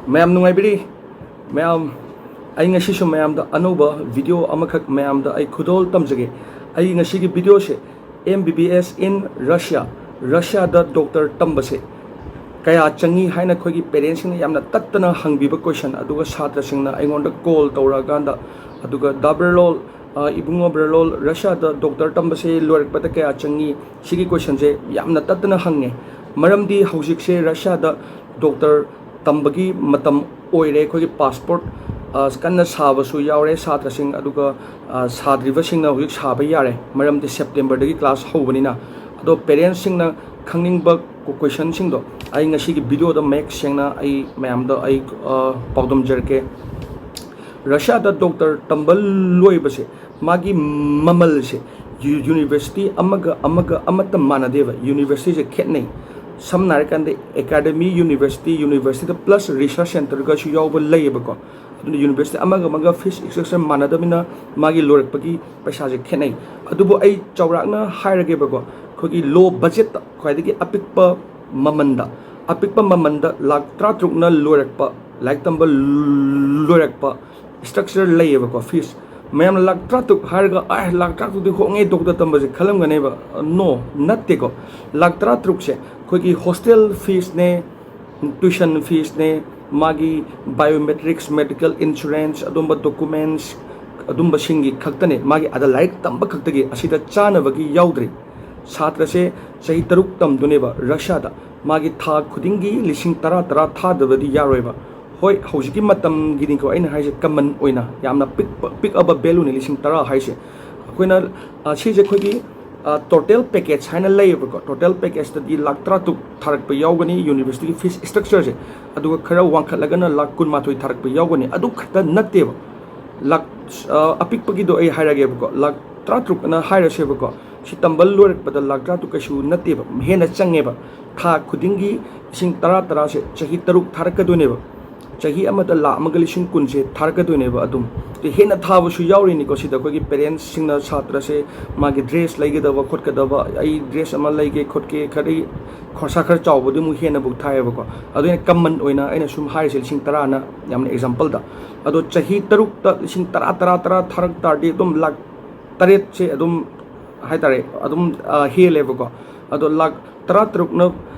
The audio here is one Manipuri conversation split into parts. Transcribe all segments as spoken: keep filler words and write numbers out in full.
ꯃꯌꯥꯝ ꯅꯨꯡꯉꯥꯏꯕꯤꯔꯤ? ꯃꯌꯥꯝ, ꯑꯩ ꯉꯁꯤꯁꯨ ꯃꯌꯥꯝꯗ ꯑꯅꯧꯕ ꯚꯤꯗꯤꯑꯣ ꯑꯃꯈꯛ ꯃꯌꯥꯝꯗ ꯑꯩ ꯈꯨꯗꯣꯜ ꯇꯝꯖꯒꯦ꯫ ꯑꯩ ꯉꯁꯤꯒꯤ ꯚꯤꯗꯤꯑꯣꯁꯦ M B B S in Russia, ꯔꯁꯤꯌꯥꯗ ꯗꯣꯛꯇꯔ ꯇꯝꯕꯁꯦ ꯀꯌꯥ ꯆꯪꯉꯤ ꯍꯥꯏꯅ ꯑꯩꯈꯣꯏꯒꯤ ꯄꯦꯔꯦꯟꯁꯁꯤꯡꯅ ꯌꯥꯝꯅ ꯇꯠꯇꯅ ꯍꯪꯕꯤꯕ ꯀꯣꯏꯁꯟ, ꯑꯗꯨꯒ ꯁꯥꯇ꯭ꯔꯁꯤꯡꯅ ꯑꯩꯉꯣꯟꯗ ꯀꯣꯜ ꯇꯧꯔꯛꯑꯀꯥꯟꯗ, ꯑꯗꯨꯒ ꯗꯥ ꯕ꯭ꯔꯂꯣꯜ, ꯑ, ꯏꯕꯨꯡꯉꯣ ꯕ꯭ꯔꯂꯣꯜ, ꯔꯁꯤꯌꯥꯗ ꯗꯣꯛꯇꯔ ꯇꯝꯕꯁꯦ ꯂꯣꯏꯔꯛꯄꯗ ꯀꯌꯥ ꯆꯪꯉꯤ? ꯁꯤꯒꯤ ꯀꯣꯏꯁꯟꯁꯦ ꯌꯥꯝꯅ ꯇꯠꯇꯅ ꯍꯪꯉꯦ꯫ ꯃꯔꯝꯗꯤ ꯍꯧꯖꯤꯛꯁꯦ ꯔꯁꯤꯌꯥꯗ ꯗꯣꯛꯇꯔ ꯇꯝꯕꯒꯤ ꯃꯇꯝ ꯑꯣꯏꯔꯦ꯫ ꯑꯩꯈꯣꯏꯒꯤ ꯄꯥꯁꯄꯣꯔꯠ, ꯑ, ꯀꯟꯅ ꯁꯥꯕꯁꯨ ꯌꯥꯎꯔꯦ ꯁꯥꯇ꯭ꯔꯁꯤꯡ, ꯑꯗꯨꯒ, ꯑ, ꯁꯥꯗ꯭ꯔꯤꯕꯁꯤꯡꯅ ꯍꯧꯖꯤꯛ ꯁꯥꯕ ꯌꯥꯔꯦ, ꯃꯔꯝꯗꯤ ꯁꯦꯞꯇꯦꯝꯕꯔꯗꯒꯤ ꯀ꯭ꯂꯥꯁ ꯍꯧꯕꯅꯤꯅ꯫ ꯑꯗꯣ ꯄꯦꯔꯦꯟꯁꯁꯤꯡꯅ ꯈꯪꯅꯤꯡꯕ ꯀꯣ-, ꯀꯣꯏꯁꯟꯁꯤꯡꯗꯣ ꯑꯩ ꯉꯁꯤꯒꯤ ꯚꯤꯗꯤꯑꯣꯗ ꯃꯌꯦꯛ ꯁꯦꯡꯅ ꯑꯩ ꯃꯌꯥꯝꯗ ꯑꯩ, ꯑ, ꯄꯥꯎꯗꯝꯖꯔꯛꯀꯦ꯫ ꯔꯁꯤꯌꯥꯗ ꯗꯣꯛꯇꯔ ꯇꯝꯕ ꯂꯣꯏꯕꯁꯦ, ꯃꯥꯒꯤ ꯃꯃꯜꯁꯦ ꯌꯨ-, ꯌꯨꯅꯤꯚꯔꯁꯤꯇꯤ ꯑꯃꯒ ꯑꯃꯒ ꯑꯃꯠꯇ ꯃꯥꯟꯅꯗꯦꯕ꯫ ꯌꯨꯅꯤꯚꯔꯁꯤꯇꯤꯁꯦ ꯈꯦꯠꯅꯩ꯫ ꯁꯝꯅ ꯍꯥꯏꯔꯀꯥꯟꯗ, ꯑꯦꯀꯥꯗꯃꯤ ꯌꯨꯅꯤꯚꯔꯁꯤꯇꯤ, ꯌꯨꯅꯤꯚꯔꯁꯤꯇꯤꯗ ꯄ꯭ꯂꯁ ꯔꯤꯁꯔꯁ ꯁꯦꯟꯇꯔꯒꯁꯨ ꯌꯥꯎꯕ ꯂꯩꯌꯦꯕꯀꯣ꯫ ꯑꯗꯨꯅ ꯌꯨꯅꯤꯚꯔꯁꯤꯇꯤ ꯑꯃꯒ ꯑꯃꯒ ꯐꯤꯁ ꯏꯁꯇ꯭ꯔꯛꯆꯔ ꯃꯥꯟꯅꯗꯕꯅꯤꯅ ꯃꯥꯒꯤ ꯂꯣꯏꯔꯛꯄꯒꯤ ꯄꯩꯁꯥꯁꯦ ꯈꯦꯠꯅꯩ꯫ ꯑꯗꯨꯕꯨ ꯑꯩ ꯆꯥꯎꯔꯥꯛꯅ ꯍꯥꯏꯔꯒꯦꯕꯀꯣ, ꯑꯩꯈꯣꯏꯒꯤ ꯂꯣ ꯕꯖꯦꯠꯇ ꯈ꯭ꯋꯥꯏꯗꯒꯤ ꯑꯄꯤꯛꯄ ꯃꯃꯟꯗ, ꯑꯄꯤꯛꯄ ꯃꯃꯟꯗ ꯂꯥꯛ ꯇꯔꯥꯇꯔꯨꯛꯅ ꯂꯣꯏꯔꯛꯄ, ꯂꯥꯏꯔꯤꯛ ꯇꯝꯕ ꯂꯣꯏꯔꯛꯄ ꯏꯁꯇ꯭ꯔꯛꯆꯔ ꯂꯩꯌꯦꯕꯀꯣ, ꯐꯤꯁ꯫ ꯃꯌꯥꯝꯅ ꯂꯥꯛ ꯇꯔꯥꯇꯔꯨꯛ ꯍꯥꯏꯔꯒ, "ꯑꯥꯏ, ꯂꯥꯛ ꯇꯔꯥꯇꯔꯨꯛꯇꯤ ꯍꯣꯡꯉꯦ ꯗꯣꯛꯇꯔ ꯇꯝꯕꯁꯦ" ꯈꯜꯂꯝꯒꯅꯦꯕ꯫ ꯅꯣ, ꯅꯠꯇꯦꯀꯣ꯫ ꯂꯥꯛ ꯇꯔꯥꯇꯔꯨꯛꯁꯦ ꯑꯩꯈꯣꯏꯒꯤ ꯍꯣꯁꯇꯦꯜ ꯐꯤꯁꯅꯦ, ꯇ꯭ꯌꯨꯁꯟ ꯐꯤꯁꯅꯦ, ꯃꯥꯒꯤ ꯕꯥꯏꯑꯣꯃꯦꯇ꯭ꯔꯤꯛꯁ, ꯃꯦꯗꯤꯀꯦꯜ ꯏꯟꯁꯨꯔꯦꯟꯁ, ꯑꯗꯨꯝꯕ ꯗꯣꯀꯨꯃꯦꯟꯁ, ꯑꯗꯨꯝꯕꯁꯤꯡꯒꯤ ꯈꯛꯇꯅꯦ, ꯃꯥꯒꯤ ꯑꯗ ꯂꯥꯏꯔꯤꯛ ꯇꯝꯕ ꯈꯛꯇꯒꯤ꯫ ꯑꯁꯤꯗ ꯆꯥꯅꯕꯒꯤ ꯌꯥꯎꯗ꯭ꯔꯤ꯫ ꯁꯥꯇ꯭ꯔꯁꯦ ꯆꯍꯤ ꯇꯔꯨꯛ ꯇꯝꯗꯣꯏꯅꯦꯕ ꯔꯁꯤꯌꯥꯗ꯫ ꯃꯥꯒꯤ ꯊꯥ ꯈꯨꯗꯤꯡꯒꯤ ꯂꯤꯁꯤꯡ ꯇꯔꯥ, ꯇꯔꯥ ꯊꯥꯗꯕꯗꯤ ꯌꯥꯔꯣꯏꯕ꯫ ꯍꯣꯏ, ꯍꯧꯖꯤꯛꯀꯤ ꯃꯇꯝꯒꯤꯅꯤꯀꯣ ꯑꯩꯅ ꯍꯥꯏꯁꯦ, ꯀꯃꯟ ꯑꯣꯏꯅ ꯌꯥꯝꯅ ꯄꯤꯛꯄ, ꯄꯤꯛꯑꯕ ꯚꯦꯂꯨꯅꯤ ꯂꯤꯁꯤꯡ ꯇꯔꯥ ꯍꯥꯏꯁꯦ꯫ ꯑꯩꯈꯣꯏꯅ, ꯑ, ꯁꯤꯁꯦ ꯑꯩꯈꯣꯏꯒꯤ, ꯑ, ꯇꯣꯇꯦꯜ ꯄꯦꯀꯦꯖ ꯍꯥꯏꯅ ꯂꯩꯌꯦꯕꯀꯣ꯫ ꯇꯣꯇꯦꯜ ꯄꯦꯀꯦꯖꯇꯗꯤ ꯂꯥꯛ ꯇꯔꯥꯇꯔꯨꯛ ꯊꯥꯔꯛꯄ ꯌꯥꯎꯒꯅꯤ ꯌꯨꯅꯤꯚꯔꯁꯤꯇꯤꯒꯤ ꯐꯤꯁ ꯏꯁꯇ꯭ꯔꯛꯆꯔꯁꯦ꯫ ꯑꯗꯨꯒ ꯈꯔ ꯋꯥꯡꯈꯠꯂꯒꯅ ꯂꯥꯛ ꯀꯨꯟꯃꯥꯊꯣꯏ ꯊꯥꯔꯛꯄ ꯌꯥꯎꯒꯅꯤ꯫ ꯑꯗꯨ ꯈꯛꯇ ꯅꯠꯇꯦꯕ꯫ ꯂꯥꯛ, ꯑ, ꯑꯄꯤꯛꯄꯒꯤꯗꯣ ꯑꯩ ꯍꯥꯏꯔꯒꯦꯕꯀꯣ꯫ ꯂꯥꯛ ꯇꯔꯥꯇꯔꯨꯛ ꯑꯅ ꯍꯥꯏꯔꯁꯦꯕꯀꯣ꯫ ꯁꯤ ꯇꯝꯕ ꯂꯣꯏꯔꯛꯄꯗ ꯂꯥꯛ ꯇꯔꯥꯇꯔꯨꯛ ꯀꯩꯁꯨ ꯅꯠꯇꯦꯕ, ꯍꯦꯟꯅ ꯆꯪꯉꯦꯕ꯫ ꯊꯥ ꯈꯨꯗꯤꯡꯒꯤ ꯂꯤꯁꯤꯡ ꯇꯔꯥ, ꯇꯔꯥꯁꯦ ꯆꯍꯤ ꯇꯔꯨꯛ ꯊꯥꯔꯛꯀꯗꯣꯏꯅꯦꯕ꯫ ꯆꯍꯤ ꯑꯃꯗ ꯂꯥꯛ ꯑꯃꯒ ꯂꯤꯁꯤꯡ ꯀꯨꯟꯁꯦ ꯊꯥꯔꯛꯀꯗꯣꯏꯅꯦꯕ꯫ ꯑꯗꯨꯝ ꯍꯦꯟꯅ ꯊꯥꯕꯁꯨ ꯌꯥꯎꯔꯤꯅꯤꯀꯣ꯫ ꯁꯤꯗ ꯑꯩꯈꯣꯏꯒꯤ ꯄꯦꯔꯦꯟꯁꯁꯤꯡꯅ ꯁꯥꯇ꯭ꯔꯁꯦ ꯃꯥꯒꯤ ꯗ꯭ꯔꯦꯁ ꯂꯩꯒꯗꯕ ꯈꯣꯠꯀꯗꯕ, "ꯑꯩ ꯗ꯭ꯔꯦꯁ ꯑꯃ ꯂꯩꯒꯦ ꯈꯣꯠꯀꯦ", ꯈꯔ ꯈꯣꯔꯁꯥ ꯈꯔ ꯆꯥꯎꯕꯗꯤ ꯑꯃꯨꯛ ꯍꯦꯟꯅꯕꯨ ꯊꯥꯏꯌꯦꯕꯀꯣ꯫ ꯑꯗꯨꯅ ꯀꯃꯟ ꯑꯣꯏꯅ ꯑꯩꯅ ꯁꯨꯝ ꯍꯥꯏꯔꯤꯁꯦ ꯂꯤꯁꯤꯡ ꯇꯔꯥꯅ ꯌꯥꯝꯅ ꯑꯦꯛꯖꯥꯝꯄꯜꯗ꯫ ꯑꯗꯣ ꯆꯍꯤ ꯇꯔꯨꯛꯇ ꯂꯤꯁꯤꯡ ꯇꯔꯥ, ꯇꯔꯥ, ꯇꯔꯥ ꯊꯥꯔꯛ ꯇꯥꯔꯗꯤ ꯑꯗꯨꯝ ꯂꯥꯛ ꯇꯔꯦꯠꯁꯦ ꯑꯗꯨꯝ ꯍꯥꯏꯇꯥꯔꯦ, ꯑꯗꯨꯝ, ꯑ, ꯍꯦꯜꯂꯦꯕꯀꯣ꯫ ꯑꯗꯣ ꯂꯥꯛ ꯇꯔꯥ ꯇꯔꯨꯛꯅ,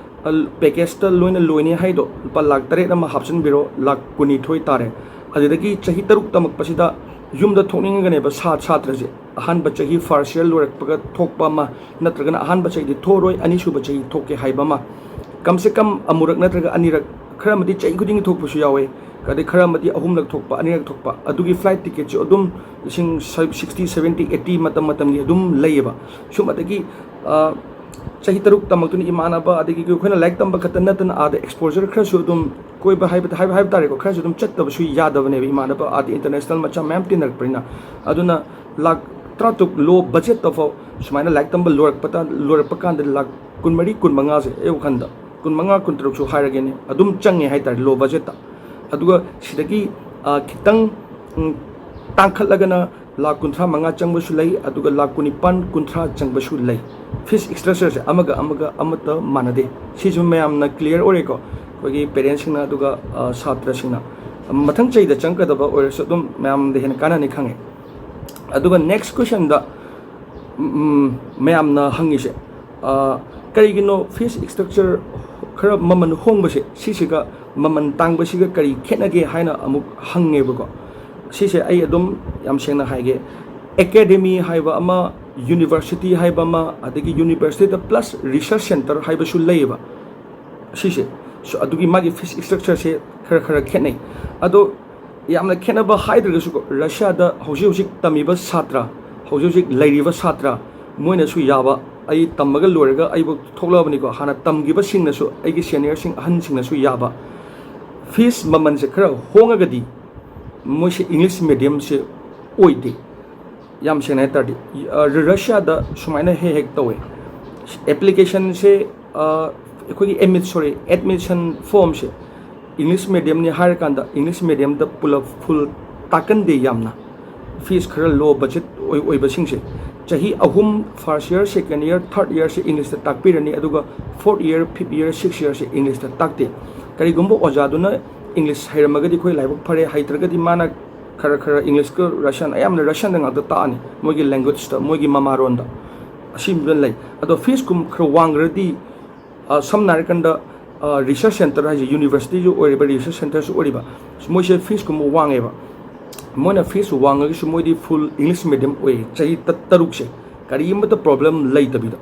ꯑ, ꯄꯦꯀꯦꯖꯇ ꯂꯣꯏꯅ ꯂꯣꯏꯅꯤ ꯍꯥꯏꯗꯣ, ꯂꯨꯄꯥ ꯂꯥꯛ ꯇꯔꯦꯠ ꯑꯃ ꯍꯥꯞꯆꯤꯟꯕꯤꯔꯣ, ꯂꯥꯛ ꯀꯨꯟꯅꯤꯊꯣꯏ ꯇꯥꯔꯦ꯫ ꯑꯗꯨꯗꯒꯤ ꯆꯍꯤ ꯇꯔꯨꯛ ꯇꯝꯃꯛꯄꯁꯤꯗ ꯌꯨꯝꯗ ꯊꯣꯛꯅꯤꯡꯉꯒꯅꯦꯕ ꯁꯥ-, ꯁꯥꯇ꯭ꯔꯁꯦ, ꯑꯍꯥꯟꯕ ꯆꯍꯤ ꯐꯥꯔꯁ ꯏꯌꯔ ꯂꯣꯏꯔꯛꯄꯒ ꯊꯣꯛꯄ ꯑꯃ, ꯅꯠꯇ꯭ꯔꯒꯅ ꯑꯍꯥꯟꯕ ꯆꯍꯤꯗꯤ ꯊꯣꯛꯑꯔꯣꯏ, ꯑꯅꯤꯁꯨꯕ ꯆꯍꯤ ꯊꯣꯛꯀꯦ ꯍꯥꯏꯕ ꯑꯃ, ꯀꯝꯁꯦ ꯀꯝ ꯑꯃꯨꯔꯛ ꯅꯠꯇ꯭ꯔꯒ ꯑꯅꯤꯔꯛ, ꯈꯔ ꯑꯃꯗꯤ ꯆꯍꯤ ꯈꯨꯗꯤꯡꯒꯤ ꯊꯣꯛꯄꯁꯨ ꯌꯥꯎꯋꯦ, ꯑꯗꯩ ꯈꯔ ꯑꯃꯗꯤ ꯑꯍꯨꯝꯂꯛ ꯊꯣꯛꯄ, ꯑꯅꯤꯔꯛ ꯊꯣꯛꯄ꯫ ꯑꯗꯨꯒꯤ ꯐ꯭ꯂꯥꯏꯠ ꯇꯤꯀꯦꯠꯁꯨ ꯑꯗꯨꯝ ꯂꯤꯁꯤꯡ ꯁꯤꯛꯁꯇꯤ, ꯁꯚꯦꯟꯇꯤ, ꯑꯩꯠꯇꯤ ꯃꯇꯝ ꯃꯇꯝꯒꯤ ꯑꯗꯨꯝ ꯂꯩꯌꯦꯕ꯫ ꯁꯨꯝ ꯑꯗꯒꯤ, ꯑ, ꯆꯍꯤ ꯇꯔꯨꯛ ꯇꯝꯃꯛꯇꯨꯅ ꯏꯃꯥꯟꯅꯕ, ꯑꯗꯒꯤ ꯑꯩꯈꯣꯏꯅ ꯂꯥꯏꯔꯤꯛ ꯇꯝꯕ ꯈꯛꯇ ꯅꯠꯇꯅ ꯑꯥꯗ ꯑꯦꯛꯁꯄꯣꯖꯔ ꯈꯔꯁꯨ ꯑꯗꯨꯝ ꯀꯣꯏꯕ ꯍꯥꯏꯕ, ꯍꯥꯏꯕ, ꯍꯥꯏꯕ ꯇꯥꯔꯦꯀꯣ, ꯈꯔꯁꯨ ꯑꯗꯨꯝ ꯆꯠꯇꯕꯁꯨ ꯌꯥꯗꯕꯅꯦꯕ ꯏꯃꯥꯟꯅꯕ, ꯑꯥꯗ ꯏꯟꯇꯔꯅꯦꯁꯅꯦꯜ ꯃꯆꯥ ꯃꯌꯥꯝ ꯇꯤꯟꯅꯔꯛꯄꯅꯤꯅ꯫ ꯑꯗꯨꯅ ꯂꯥꯛ ꯇꯔꯥꯇꯔꯨꯛ ꯂꯣ ꯕꯖꯦꯠꯇꯐꯥꯎ ꯁꯨꯃꯥꯏꯅ ꯂꯥꯏꯔꯤꯛ ꯇꯝꯕ ꯂꯣꯏꯔꯛꯄꯗ, ꯂꯣꯏꯔꯛꯄ ꯀꯥꯟꯗ ꯂꯥꯛ ꯀꯨꯟꯃꯔꯤ, ꯀꯨꯟꯃꯉꯥꯁꯦ ꯑꯩ ꯋꯥꯈꯜꯗ, ꯀꯨꯟꯃꯉꯥ, ꯀꯨꯟꯇꯔꯨꯛꯁꯨ ꯍꯥꯏꯔꯒꯦꯅꯦ, ꯑꯗꯨꯝ ꯆꯪꯉꯦ ꯍꯥꯏꯇꯥꯔꯦ ꯂꯣ ꯕꯖꯦꯠꯇ꯫ ꯑꯗꯨꯒ ꯁꯤꯗꯒꯤ, ꯑ, ꯈꯤꯇꯪ, ꯎꯝ, ꯇꯥꯡꯈꯠꯂꯒꯅ ꯂꯥꯛ ꯀꯨꯟꯊ꯭ꯔꯥ ꯃꯉꯥ ꯆꯪꯕꯁꯨ ꯂꯩ, ꯑꯗꯨꯒ ꯂꯥꯛ ꯀꯨꯟꯅꯤꯄꯥꯟ, ꯀꯨꯟꯊ꯭ꯔꯥ ꯆꯪꯕꯁꯨ ꯂꯩ꯫ ꯐꯤꯁ ꯏꯁꯇ꯭ꯔꯛꯆꯔꯁꯦ ꯑꯃꯒ ꯑꯃꯒ ꯑꯃꯠꯇ ꯃꯥꯟꯅꯗꯦ꯫ ꯁꯤꯁꯨ ꯃꯌꯥꯝꯅ ꯀ꯭ꯂꯤꯌꯥꯔ ꯑꯣꯏꯔꯦꯀꯣ, ꯑꯩꯈꯣꯏꯒꯤ ꯄꯦꯔꯦꯟꯁꯁꯤꯡꯅ, ꯑꯗꯨꯒ, ꯑ, ꯁꯥꯇ꯭ꯔꯁꯤꯡꯅ꯫ ꯃꯊꯪ ꯆꯍꯤꯗ ꯆꯪꯒꯗꯕ ꯑꯣꯏꯔꯁꯨ ꯑꯗꯨꯝ ꯃꯌꯥꯝꯗ ꯍꯦꯟꯅ ꯀꯥꯟꯅꯅꯤ ꯈꯪꯉꯦ꯫ ꯑꯗꯨꯒ ꯅꯦꯛꯁ ꯀꯣꯏꯁꯟꯗ, ꯎꯝ, ꯃꯌꯥꯝꯅ ꯍꯪꯉꯤꯁꯦ, ꯑ, ꯀꯔꯤꯒꯤꯅꯣ ꯐꯤꯁ ꯏꯁꯇ꯭ꯔꯛꯆꯔ ꯈꯔ ꯃꯃꯜ ꯍꯣꯡꯕꯁꯦ, ꯁꯤꯁꯤꯒ ꯃꯃꯜ ꯇꯥꯡꯕꯁꯤꯒ ꯀꯔꯤ ꯈꯦꯠꯅꯒꯦ ꯍꯥꯏꯅ ꯑꯃꯨꯛ ꯍꯪꯉꯦꯕꯀꯣ꯫ ꯁꯤꯁꯦ ꯑꯩ ꯑꯗꯨꯝ ꯌꯥꯝ ꯁꯦꯡꯅ ꯍꯥꯏꯒꯦ, ꯑꯦꯀꯥꯗꯦꯃꯤ ꯍꯥꯏꯕ ꯑꯃ, ꯌꯨꯅꯤꯚꯔꯁꯤꯇꯤ ꯍꯥꯏꯕ ꯑꯃ, ꯑꯗꯒꯤ ꯌꯨꯅꯤꯚꯔꯁꯤꯇꯤꯗ ꯄ꯭ꯂꯁ ꯔꯤꯁꯔꯁ ꯁꯦꯟꯇꯔ ꯍꯥꯏꯕꯁꯨ ꯂꯩꯌꯦꯕ꯫ ꯁꯤꯁꯦ, ꯁꯣ, ꯑꯗꯨꯒꯤ ꯃꯥꯒꯤ ꯐꯤꯁ ꯏꯁꯇ꯭ꯔꯛꯆꯔꯁꯦ ꯈꯔ ꯈꯔ ꯈꯦꯠꯅꯩ꯫ ꯑꯗꯣ ꯌꯥꯝꯅ ꯈꯦꯠꯅꯕ ꯍꯥꯏꯗ꯭ꯔꯒꯁꯨꯀꯣ, ꯔꯁꯤꯌꯥꯗ ꯍꯧꯖꯤꯛ ꯍꯧꯖꯤꯛ ꯇꯝꯃꯤꯕ ꯁꯥꯇ꯭ꯔ, ꯍꯧꯖꯤꯛ ꯍꯧꯖꯤꯛ ꯂꯩꯔꯤꯕ ꯁꯥꯇ꯭ꯔ, ꯃꯣꯏꯅꯁꯨ ꯌꯥꯕ, ꯑꯩ ꯇꯝꯃꯒ ꯂꯣꯏꯔꯒ ꯑꯩꯕꯨ ꯊꯣꯛꯂꯛꯑꯕꯅꯤꯀꯣ, ꯍꯥꯟꯅ ꯇꯝꯈꯤꯕꯁꯤꯡꯅꯁꯨ, ꯑꯩꯒꯤ ꯁꯦꯅꯤꯌꯔꯁꯤꯡ, ꯑꯍꯟꯁꯤꯡꯅꯁꯨ ꯌꯥꯕ꯫ ꯐꯤꯁ ꯃꯃꯜꯁꯦ ꯈꯔ ꯍꯣꯡꯉꯒꯗꯤ ꯃꯣꯏꯁꯦ ꯏꯪꯂꯤꯁ ꯃꯦꯗꯤꯌꯝꯁꯦ ꯑꯣꯏꯗꯦ꯫ ꯌꯥꯝ ꯁꯦꯡꯅ ꯍꯥꯏ ꯇꯥꯔꯗꯤ, ꯑ, ꯔ-, ꯔꯁꯤꯌꯥꯗ ꯁꯨꯃꯥꯏꯅ ꯍꯦꯛ ꯍꯦꯛ ꯇꯧꯋꯦ꯫ ꯑꯦꯄ꯭ꯂꯤꯀꯦꯁꯟꯁꯦ, ꯑ, ꯑꯩꯈꯣꯏꯒꯤ ꯑꯦꯃꯤꯠ-, ꯁꯣꯔꯤ, ꯑꯦꯗꯃꯤꯁꯟ ꯐꯣꯔꯝꯁꯦ English mediumꯅꯤ ꯍꯥꯏꯔꯀꯥꯟꯗ English mediumꯗ ꯄꯨꯂꯞ full ꯇꯥꯛꯀꯟꯗꯦ ꯌꯥꯝꯅ꯫ Fees ꯈꯔ low budget ꯑꯣꯏ-, ꯑꯣꯏꯕꯁꯤꯡꯁꯦ ꯆꯍꯤ ꯑꯍꯨꯝ, first year, second year, third yearꯁꯦ Englishꯇ ꯇꯥꯛꯄꯤꯔꯅꯤ, ꯑꯗꯨꯒ fourth year, fifth year, sixth yearꯁꯦ Englishꯇ ꯇꯥꯛꯇꯦ꯫ ꯀꯔꯤꯒꯨꯝꯕ ꯑꯣꯖꯥꯗꯨꯅ English ꯍꯩꯔꯝꯃꯒꯗꯤ ꯑꯩꯈꯣꯏ ꯂꯥꯏꯕꯛ ꯐꯔꯦ, ꯍꯩꯇ꯭ꯔꯒꯗꯤ ꯃꯥꯅ ꯈꯔ ꯈꯔ Englishꯀ Russian, ꯑꯌꯥꯝꯕꯅ Russianꯗ ꯉꯥꯛꯇ ꯇꯥꯛꯑꯅꯤ, ꯃꯣꯏꯒꯤ languageꯇ, ꯃꯣꯏꯒꯤ ꯃꯃꯥꯔꯣꯟꯗ꯫ ꯑꯁꯤꯒꯨꯝꯕ ꯂꯩ꯫ ꯑꯗꯣ feesꯀꯨꯝ ꯈꯔ ꯋꯥꯡꯈ꯭ꯔꯗꯤ, ꯑ, ꯁꯝꯅ ꯍꯥꯏꯔꯀꯥꯟꯗ, ꯑ, research centre ꯍꯥꯏꯁꯦ universityꯁꯨ ꯑꯣꯏꯔꯤꯕ, research centreꯁꯨ ꯑꯣꯏꯔꯤꯕ, ꯃꯣꯏꯁꯦ feesꯀꯨꯝꯕ ꯋꯥꯡꯉꯦꯕ꯫ ꯃꯣꯏꯅ fees ꯋꯥꯡꯉꯒꯁꯨ ꯃꯣꯏꯗꯤ full English medium ꯑꯣꯏꯌꯦ ꯆꯍꯤ ꯇ-, ꯇꯔꯨꯛꯁꯦ, ꯀꯔꯤꯃꯠꯇ problem ꯂꯩꯇꯕꯤꯗ꯫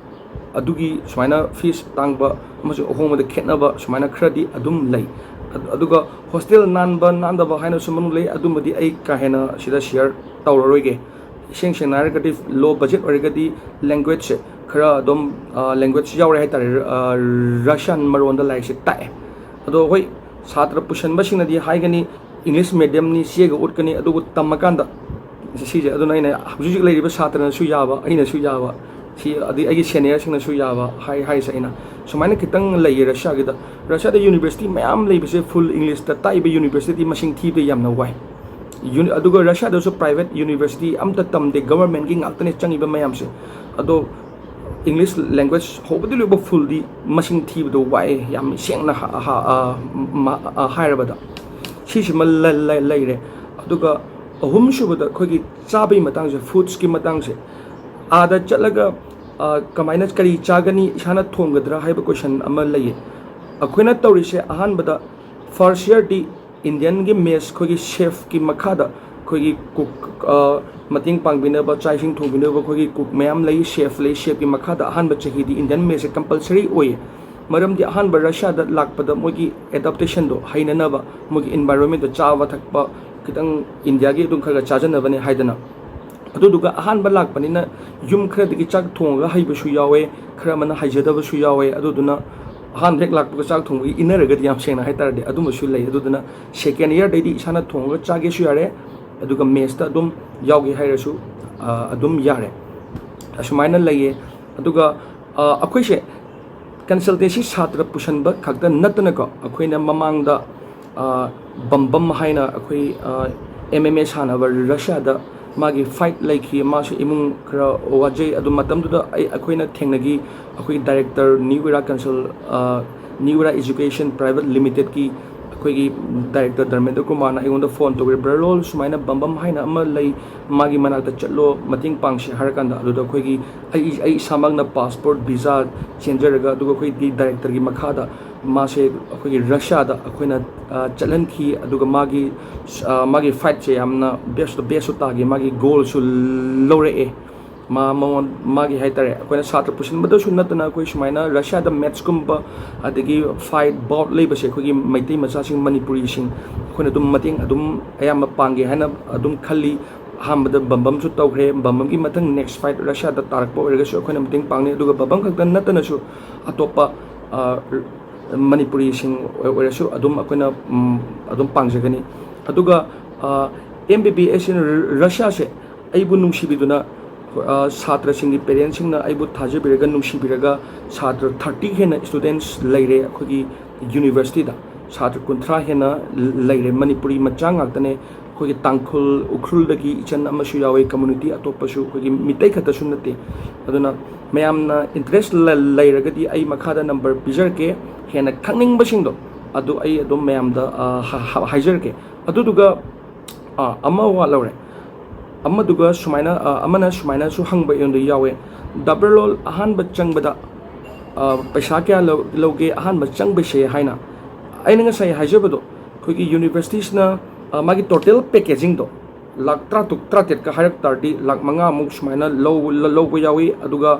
ꯑꯗꯨꯒꯤ ꯁꯨꯃꯥꯏꯅ fees ꯇꯥꯡꯕ ꯑꯃꯁꯨꯡ ꯑꯍꯣꯡꯕꯗ ꯈꯦꯠꯅꯕ ꯁꯨꯃꯥꯏꯅ ꯈꯔꯗꯤ ꯑꯗꯨꯝ ꯂꯩ꯫ ꯑꯗ-, ꯑꯗꯨꯒ hostel ꯅꯥꯟꯕ ꯅꯥꯟꯗꯕ ꯍꯥꯏꯅꯁꯨ ꯃꯅꯨꯡ ꯂꯩ, ꯑꯗꯨꯃꯗꯤ ꯑꯩ ꯀꯥ ꯍꯦꯟꯅ ꯁꯤꯗ share ꯇꯧꯔꯔꯣꯏꯒꯦ꯫ ꯏꯁꯦꯡ ꯁꯦꯡꯅ ꯍꯥꯏꯔꯒꯗꯤ low budget ꯑꯣꯏꯔꯒꯗꯤ languageꯁꯦ ꯈꯔ ꯑꯗꯨꯝ, ꯑ, language ꯌꯥꯎꯔꯦ ꯍꯥꯏꯇꯥꯔꯦ꯫ ꯑ, Russian ꯃꯔꯣꯟꯗ ꯂꯥꯏꯔꯤꯛꯁꯦ ꯇꯥꯛꯑꯦ꯫ ꯑꯗꯣ ꯍꯣꯏ, ꯁꯥꯇ꯭ꯔ ꯄꯨꯁꯟꯕꯁꯤꯡꯅꯗꯤ ꯍꯥꯏꯒꯅꯤ, English mediumꯅꯤ ꯆꯦꯒ ꯎꯠꯀꯅꯤ, ꯑꯗꯨꯕꯨ ꯇꯝꯃꯀꯥꯟꯗ ꯁꯤꯁꯦ, ꯑꯗꯨꯅ ꯑꯩꯅ ꯍꯧꯖꯤꯛ ꯍꯧꯖꯤꯛ ꯂꯩꯔꯤꯕ ꯁꯥꯇ꯭ꯔꯅꯁꯨ ꯌꯥꯕ, ꯑꯩꯅꯁꯨ ꯌꯥꯕ, ꯁꯤ ꯑꯗꯩ ꯑꯩꯒꯤ seniorꯁꯤꯡꯅꯁꯨ ꯌꯥꯕ ꯍꯥꯏ-, ꯍꯥꯏꯔꯤꯁꯦ ꯑꯩꯅ꯫ ꯁꯨꯃꯥꯏꯅ ꯈꯤꯇꯪ ꯂꯩꯌꯦ Russiaꯒꯤꯗ꯫ Russiaꯗ university ꯃꯌꯥꯝ ꯂꯩꯕꯁꯦ full Englishꯇ ꯇꯥꯛꯏꯕ university ꯃꯁꯤꯡ ꯊꯤꯕꯗ ꯌꯥꯝꯅ ꯋꯥꯏ꯫ Uni-, ꯑꯗꯨꯒ Russiaꯗꯁꯨ private university ꯑꯝꯇ ꯇꯝꯗꯦ, governmentꯀꯤ ꯉꯥꯛꯇꯅꯦ ꯆꯪꯉꯤꯕ ꯃꯌꯥꯝꯁꯦ꯫ ꯑꯗꯣ English language ꯍꯧꯕꯗꯤ ꯂꯣꯏꯕ fullꯗꯤ ꯃꯁꯤꯡ ꯊꯤꯕꯗꯣ ꯋꯥꯏ, ꯌꯥꯝ ꯁꯦꯡꯅ ꯍꯥ-, ꯍꯥ-, ꯑ, ꯃ-, ꯑ, ꯍꯥꯏꯔꯕꯗ꯫ ꯁꯤꯁꯤꯃ ꯂ-, ꯂ-, ꯂꯩꯔꯦ꯫ ꯑꯗꯨꯒ ꯑꯍꯨꯝꯁꯨꯕꯗ ꯑꯩꯈꯣꯏꯒꯤ ꯆꯥꯕꯒꯤ ꯃꯇꯥꯡꯁꯦ, foodsꯀꯤ ꯃꯇꯥꯡꯁꯦ꯫ ꯑꯥꯗ ꯆꯠꯂꯒ, ꯑ, ꯀꯃꯥꯏꯅ ꯀꯔꯤ ꯆꯥꯒꯅꯤ, ꯏꯁꯥꯅ ꯊꯣꯡꯒꯗ꯭ꯔꯥ ꯍꯥꯏꯕ question ꯑꯃ ꯂꯩꯌꯦ꯫ ꯑꯩꯈꯣꯏꯅ ꯇꯧꯔꯤꯁꯦ ꯑꯍꯥꯟꯕꯗ first yearꯗꯤ Indianꯒꯤ mess ꯑꯩꯈꯣꯏꯒꯤ chefꯀꯤ ꯃꯈꯥꯗ ꯑꯩꯈꯣꯏꯒꯤ cook, ꯑ, ꯃꯇꯦꯡ ꯄꯥꯡꯕꯤꯅꯕ, ꯆꯥꯛ ꯏꯁꯤꯡ ꯊꯣꯡꯕꯤꯅꯕ ꯑꯩꯈꯣꯏꯒꯤ cook ꯃꯌꯥꯝ ꯂꯩ, chef ꯂꯩ, chefꯀꯤ ꯃꯈꯥꯗ ꯑꯍꯥꯟꯕ ꯆꯍꯤꯗꯤ Indian messꯁꯦ compulsory ꯑꯣꯏꯌꯦ꯫ ꯃꯔꯝꯗꯤ ꯑꯍꯥꯟꯕ Russiaꯗ ꯂꯥꯛꯄꯗ ꯃꯣꯏꯒꯤ adaptationꯗꯣ, ꯍꯩꯅꯅꯕ, ꯃꯣꯏꯒꯤ environmentꯗꯣ, ꯆꯥꯕ ꯊꯛꯄ ꯈꯤꯇꯪ Indiaꯒꯤ ꯑꯗꯨꯝ ꯈꯔ ꯈꯔ ꯆꯥꯖꯅꯕꯅꯦ ꯍꯥꯏꯗꯅ꯫ ꯑꯗꯨꯗꯨꯒ ꯑꯍꯥꯟꯕ ꯂꯥꯛꯄꯅꯤꯅ ꯌꯨꯝ ꯈꯔꯗꯒꯤ ꯆꯥꯛ ꯊꯣꯡꯉꯒ ꯍꯩꯕꯁꯨ ꯌꯥꯎꯋꯦ, ꯈꯔ ꯑꯃꯅ ꯍꯩꯖꯗꯕꯁꯨ ꯌꯥꯎꯋꯦ꯫ ꯑꯗꯨꯗꯨꯅ ꯑꯍꯥꯟꯕ ꯍꯦꯛ ꯂꯥꯛꯄꯒ ꯆꯥꯛ ꯊꯣꯡꯕꯒꯤ ꯏꯟꯅꯔꯒꯗꯤ, ꯌꯥꯝ ꯁꯦꯡꯅ ꯍꯥꯏꯇꯥꯔꯗꯤ, ꯑꯗꯨꯝꯕꯁꯨ ꯂꯩ꯫ ꯑꯗꯨꯗꯨꯅ second yearꯗꯩꯗꯤ ꯏꯁꯥꯅ ꯊꯣꯡꯉꯒ ꯆꯥꯒꯦꯁꯨ ꯌꯥꯔꯦ, ꯑꯗꯨꯒ messꯇ ꯑꯗꯨꯝ ꯌꯥꯎꯒꯦ ꯍꯥꯏꯔꯁꯨ, ꯑ, ꯑꯗꯨꯝ ꯌꯥꯔꯦ꯫ ꯑꯁꯨꯃꯥꯏꯅ ꯂꯩꯌꯦ꯫ ꯑꯗꯨꯒ, ꯑ, ꯑꯩꯈꯣꯏꯁꯦ consultancy ꯁꯥꯇ꯭ꯔ ꯄꯨꯁꯟꯕ ꯈꯛꯇ ꯅꯠꯇꯅꯀꯣ, ꯑꯩꯈꯣꯏꯅ ꯃꯃꯥꯡꯗ ꯕꯝꯕꯝ ꯍꯥꯏꯅ ꯑꯩꯈꯣꯏ ꯑꯦꯝ ꯑꯦꯝ ꯑꯦ ꯁꯥꯟꯅꯕ ꯔꯁꯤꯌꯥꯗ ꯃꯥꯒꯤ ꯐꯥꯏꯠ ꯂꯩꯈꯤ꯫ ꯃꯥꯁꯨ ꯏꯃꯨꯡ ꯈꯔ ꯋꯥꯖꯩ꯫ ꯑꯗꯨ ꯃꯇꯝꯗꯨꯗ ꯑꯩ ꯑꯩꯈꯣꯏꯅ ꯊꯦꯡꯅꯈꯤ ꯑꯩꯈꯣꯏꯒꯤ director new era consul new era education private ꯂꯤꯃꯤꯇꯦꯠꯀꯤ ꯑꯩꯈꯣꯏꯒꯤ ꯗꯥꯏꯔꯦꯛꯇꯔ ꯙꯔꯃꯦꯟꯗ꯭ꯔ ꯀꯨꯃꯥꯔꯅ ꯑꯩꯉꯣꯟꯗ ꯐꯣꯟ ꯇꯧꯕꯤꯔꯛꯑꯦ, "ꯕ꯭ꯔꯗꯔ ꯂꯣꯜ, ꯁꯨꯃꯥꯏꯅ ꯕꯝꯕꯝ ꯍꯥꯏꯅ ꯑꯃ ꯂꯩ, ꯃꯥꯒꯤ ꯃꯅꯥꯛꯇ ꯆꯠꯂꯣ, ꯃꯇꯦꯡ ꯄꯥꯡꯁꯤ" ꯍꯥꯏꯔꯀꯥꯟꯗ, ꯑꯗꯨꯗ ꯑꯩꯈꯣꯏꯒꯤ ꯑꯩ ꯑꯩ ꯏꯁꯥꯃꯛꯅ ꯄꯥꯁꯄꯣꯔꯠ ꯚꯤꯖꯥ ꯆꯦꯟꯖꯔꯒ, ꯑꯗꯨꯒ ꯑꯩꯈꯣꯏꯒꯤ ꯗꯥꯏꯔꯦꯛꯇꯔꯒꯤ ꯃꯈꯥꯗ ꯃꯥꯁꯦ ꯑꯩꯈꯣꯏꯒꯤ ꯔꯁꯤꯌꯥꯗ ꯑꯩꯈꯣꯏꯅ ꯆꯠꯍꯟꯈꯤ꯫ ꯑꯗꯨꯒ ꯃꯥꯒꯤ ꯃꯥꯒꯤ ꯐꯥꯏꯠꯁꯦ ꯌꯥꯝꯅ ꯕꯦꯁ ꯕꯦꯁꯁꯨ ꯇꯥꯈꯤ, ꯃꯥꯒꯤ ꯒꯣꯜꯁꯨ ꯂꯧꯔꯛꯑꯦ꯫ ꯃꯥ ꯃꯉꯣꯟ ꯃꯥꯒꯤ ꯍꯥꯏꯇꯥꯔꯦ, ꯑꯩꯈꯣꯏꯅ ꯁꯥꯇ꯭ꯔ ꯄꯨꯁꯤꯟꯕꯗꯁꯨ ꯅꯠꯇꯅ, ꯑꯩꯈꯣꯏ ꯁꯨꯃꯥꯏꯅ ꯔꯁꯤꯌꯥꯗ ꯃꯦꯠꯁꯀꯨꯝꯕ, ꯑꯗꯒꯤ ꯐꯥꯏꯠ ꯕꯥꯎꯠ ꯂꯩꯕꯁꯦ, ꯑꯩꯈꯣꯏꯒꯤ ꯃꯩꯇꯩ ꯃꯆꯥꯁꯤꯡ, ꯃꯅꯤꯄꯨꯔꯤꯁꯤꯡ, ꯑꯩꯈꯣꯏꯅ ꯑꯗꯨꯝ ꯃꯇꯦꯡ ꯑꯗꯨꯝ ꯑꯌꯥꯝꯕ ꯄꯥꯡꯒꯦ ꯍꯥꯏꯅ ꯑꯗꯨꯝ ꯈꯜꯂꯤ꯫ ꯑꯍꯥꯟꯕꯗ ꯕꯝꯕꯝꯁꯨ ꯇꯧꯈ꯭ꯔꯦ꯫ ꯕꯝꯕꯝꯒꯤ ꯃꯊꯪ ꯅꯦꯛꯁ ꯐꯥꯏꯠ ꯔꯁꯤꯌꯥꯗ ꯇꯥꯔꯛꯄ ꯑꯣꯏꯔꯒꯁꯨ ꯑꯩꯈꯣꯏꯅ ꯃꯇꯦꯡ ꯄꯥꯡꯅꯤ꯫ ꯑꯗꯨꯒ ꯕꯝꯕꯝ ꯈꯛꯇ ꯅꯠꯇꯅꯁꯨ ꯑꯇꯣꯞꯄ ꯃꯅꯤꯄꯨꯔꯤꯁꯤꯡ ꯑꯣꯏꯔꯁꯨ ꯑꯗꯨꯝ ꯑꯩꯈꯣꯏꯅ ꯑꯗꯨꯝ ꯄꯥꯡꯖꯒꯅꯤ꯫ ꯑꯗꯨꯒ ꯑꯦꯝ ꯕꯤ ꯕꯤ ꯑꯦꯁ ꯏꯟ ꯔꯁꯤꯌꯥꯁꯦ ꯑꯩꯕꯨ ꯅꯨꯡꯁꯤꯕꯤꯗꯨꯅ, ꯁꯥꯇ꯭ꯔꯁꯤꯡꯒꯤ ꯄꯦꯔꯦꯟꯁꯁꯤꯡꯅ ꯑꯩꯕꯨ ꯊꯥꯖꯕꯤꯔꯒ, ꯅꯨꯡꯁꯤꯕꯤꯔꯒ, ꯁꯥꯇ꯭ꯔ ꯊꯥꯔꯇꯤ ꯍꯦꯟꯅ ꯁ꯭ꯇꯨꯗꯦꯟꯠꯁ ꯂꯩꯔꯦ ꯑꯩꯈꯣꯏꯒꯤ ꯌꯨꯅꯤꯚꯔꯁꯤꯇꯤꯗ꯫ ꯁꯥꯇ꯭ꯔ ꯀꯨꯟꯊ꯭ꯔꯥ ꯍꯦꯟꯅ ꯂꯩꯔꯦ, ꯃꯅꯤꯄꯨꯔꯤ ꯃꯆꯥ ꯉꯥꯛꯇꯅꯦ꯫ ꯑꯩꯈꯣꯏꯒꯤ ꯇꯥꯡꯈꯨꯜ, ꯎꯈ꯭ꯔꯨꯜꯗꯒꯤ ꯏꯆꯟ ꯑꯃꯁꯨ ꯌꯥꯎꯋꯦ, ꯀꯝꯃ꯭ꯌꯨꯅꯤꯇꯤ ꯑꯇꯣꯞꯄꯁꯨ, ꯑꯩꯈꯣꯏꯒꯤ ꯃꯤꯇꯩ ꯈꯛꯇꯁꯨ ꯅꯠꯇꯦ꯫ ꯑꯗꯨꯅ ꯃꯌꯥꯝꯅ ꯏꯟꯇꯔꯦꯁ ꯂꯩꯔꯒꯗꯤ ꯑꯩ ꯃꯈꯥꯗ ꯅꯝꯕꯔ ꯄꯤꯖꯔꯛꯀꯦ, ꯍꯦꯟꯅ ꯈꯪꯅꯤꯡꯕꯁꯤꯡꯗꯣ ꯑꯗꯨ ꯑꯩ ꯑꯗꯨꯝ ꯃꯌꯥꯝꯗ ꯍꯥꯏꯖꯔꯛꯀꯦ꯫ ꯑꯗꯨꯗꯨꯒ ꯑꯃ ꯋꯥꯠꯍꯧꯔꯦ꯫ ꯑꯃꯗꯨꯒ ꯁꯨꯃꯥꯏꯅ ꯑꯃꯅ ꯁꯨꯃꯥꯏꯅꯁꯨ ꯍꯪꯕ ꯑꯩꯉꯣꯟꯗ ꯌꯥꯎꯋꯦ, "ꯗꯥ ꯕ꯭ꯔꯗꯔ ꯂꯣꯜ, ꯑꯍꯥꯟꯕ ꯆꯪꯕꯗ ꯄꯩꯁꯥ ꯀꯌꯥ ꯂꯧꯒꯦ ꯑꯍꯥꯟꯕ ꯆꯪꯕꯁꯦ?" ꯍꯥꯏꯅ꯫ ꯑꯩꯅ ꯉꯁꯥꯏ ꯍꯥꯏꯖꯕꯗꯣ, ꯑꯩꯈꯣꯏꯒꯤ ꯌꯨꯅꯤꯚꯔꯁꯤꯇꯤꯁꯤꯅ ꯃꯥꯒꯤ ꯇꯣꯇꯦꯜ ꯄꯦꯀꯦꯖꯤꯡꯗꯣ ꯂꯥꯛ ꯇꯔꯥꯇꯔꯨꯛ ꯇꯔꯥꯇꯔꯦꯠꯀ ꯍꯥꯏꯔꯛ ꯇꯥꯔꯗꯤ ꯂꯥꯛ ꯃꯉꯥꯃꯨꯛ ꯁꯨꯃꯥꯏꯅ ꯂꯧꯕ ꯌꯥꯎꯏ꯫ ꯑꯗꯨꯒ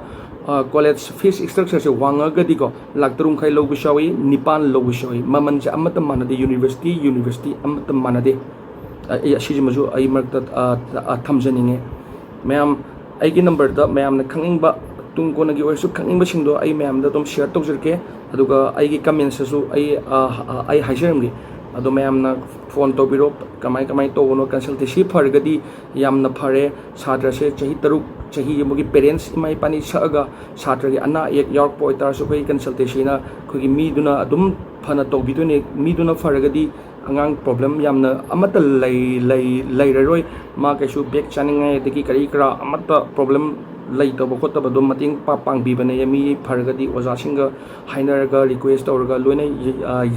ꯀꯣꯂꯦꯖ ꯐꯤꯁ ꯏꯁꯇ꯭ꯔꯛꯆꯔꯁꯦ ꯋꯥꯡꯉꯒꯗꯤꯀꯣ, ꯂꯥꯛ ꯇꯔꯨꯛ ꯃꯈꯥꯏ ꯂꯧꯕꯁꯨ ꯌꯥꯎꯏ, ꯅꯤꯄꯥꯟ ꯂꯧꯕꯁꯨ ꯌꯥꯎꯏ꯫ ꯃꯃꯜꯁꯦ ꯑꯃꯠꯇ ꯃꯥꯟꯅꯗꯦ, ꯌꯨꯅꯤꯚꯔꯁꯤꯇꯤ ꯌꯨꯅꯤꯚꯔꯁꯤꯇꯤ ꯑꯃꯠꯇ ꯃꯥꯟꯅꯗꯦ꯫ ꯑꯩ ꯑꯁꯤꯁꯤꯃꯁꯨ ꯑꯩ ꯃꯔꯛꯇ ꯊꯝꯖꯅꯤꯡꯉꯦ꯫ ꯃꯌꯥꯝ ꯑꯩꯒꯤ ꯅꯝꯕꯔꯗ ꯃꯌꯥꯝꯅ ꯈꯪꯅꯤꯡꯕ, ꯇꯨꯡ ꯀꯣꯟꯅꯒꯤ ꯑꯣꯏꯔꯁꯨ ꯈꯪꯅꯤꯡꯕꯁꯤꯡꯗꯣ ꯑꯩ ꯃꯌꯥꯝꯗ ꯑꯗꯨꯝ ꯁꯤꯌꯔ ꯇꯧꯖꯔꯛꯀꯦ꯫ ꯑꯗꯨꯒ ꯑꯩꯒꯤ ꯀꯃꯦꯟꯁꯇꯁꯨ ꯑꯩ ꯑꯩ ꯍꯥꯏꯖꯔꯝꯒꯦ꯫ ꯑꯗꯣ ꯃꯌꯥꯝꯅ ꯐꯣꯟ ꯇꯧꯕꯤꯔꯣ, ꯀꯃꯥꯏ ꯀꯃꯥꯏꯅ ꯇꯧꯕꯅꯣ, ꯀꯟꯁꯜꯇꯦꯟꯁꯤ ꯐꯔꯒꯗꯤ ꯌꯥꯝꯅ ꯐꯔꯦ꯫ ꯁꯥꯇ꯭ꯔꯁꯦ ꯆꯍꯤ ꯇꯔꯨꯛ ꯆꯍꯤ ꯑꯃꯒꯤ parents ꯏꯃꯥ ꯏꯄꯥꯅꯤ ꯁꯛꯑꯒ ꯁꯥꯇ꯭ꯔꯒꯤ ꯑꯅꯥ ꯑꯌꯦꯛ ꯌꯥꯎꯔꯛꯄ ꯑꯣꯏꯇꯥꯔꯁꯨ ꯑꯩꯈꯣꯏꯒꯤ consultancyꯅ ꯑꯩꯈꯣꯏꯒꯤ ꯃꯤꯗꯨꯅ ꯑꯗꯨꯝ ꯐꯅ ꯇꯧꯕꯤꯗꯣꯏꯅꯤ꯫ ꯃꯤꯗꯨꯅ ꯐꯔꯒꯗꯤ ꯑꯉꯥꯡ problem ꯌꯥꯝꯅ ꯑꯃꯠꯇ ꯂꯩ ꯂꯩ ꯂꯩꯔꯔꯣꯏ꯫ ꯃꯥ ꯀꯩꯁꯨ back ꯆꯥꯅꯤꯡꯉꯥꯏ ꯑꯗꯒꯤ ꯀꯔꯤ ꯀꯔꯥ ꯑꯃꯠꯇ problem ꯂꯩꯇꯕ ꯈꯣꯠꯇꯕꯗꯣ ꯃꯇꯦꯡ ꯄꯥ ꯄꯥꯡꯕꯤꯕꯅꯦ꯫ ꯃꯤ ꯐꯔꯒꯗꯤ ꯑꯣꯖꯥꯁꯤꯡꯒ ꯍꯥꯏꯅꯔꯒ request ꯇꯧꯔꯒ ꯂꯣꯏꯅ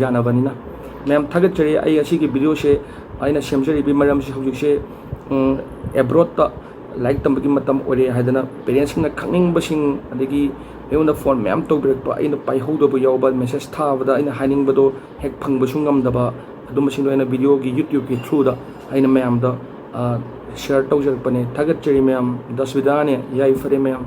ꯌꯥꯅꯕꯅꯤꯅ꯫ ꯃꯌꯥꯝ ꯊꯥꯒꯠꯆꯔꯤ꯫ ꯑꯩ ꯑꯁꯤꯒꯤ videoꯁꯦ ꯑꯩꯅ ꯁꯦꯝꯖꯔꯤꯕꯒꯤ ꯃꯔꯝꯁꯤ ꯍꯧꯖꯤꯛꯁꯦ abroadꯇ ꯂꯥꯏꯔꯤꯛ ꯇꯝꯕꯒꯤ ꯃꯇꯝ ꯑꯣꯏꯔꯦ ꯍꯥꯏꯗꯅ parentsꯁꯤꯡꯅ ꯈꯪꯅꯤꯡꯕꯁꯤꯡ ꯑꯗꯒꯤ ꯑꯩꯉꯣꯟꯗ phone ꯃꯌꯥꯝ ꯇꯧꯕꯤꯔꯛꯄ, ꯑꯩꯅ ꯄꯥꯏꯍꯧꯗꯕ ꯌꯥꯎꯕ, message ꯊꯥꯕꯗ ꯑꯩꯅ ꯍꯥꯏꯅꯤꯡꯕꯗꯣ ꯍꯦꯛ ꯐꯪꯕꯁꯨ ꯉꯝꯗꯕ, ꯑꯗꯨꯝꯕꯁꯤꯡꯗꯣ ꯑꯩꯅ videoꯒꯤ YouTubeꯀꯤ throughꯗ ꯑꯩꯅ ꯃꯌꯥꯝꯗ share ꯇꯧꯖꯔꯛꯄꯅꯦ꯫ ꯊꯥꯒꯠꯆꯔꯤ ꯃꯌꯥꯝ꯫ ꯗꯁꯕꯤꯗꯥꯅꯦ꯫ ꯌꯥꯏꯐꯔꯦ ꯃꯌꯥꯝ꯫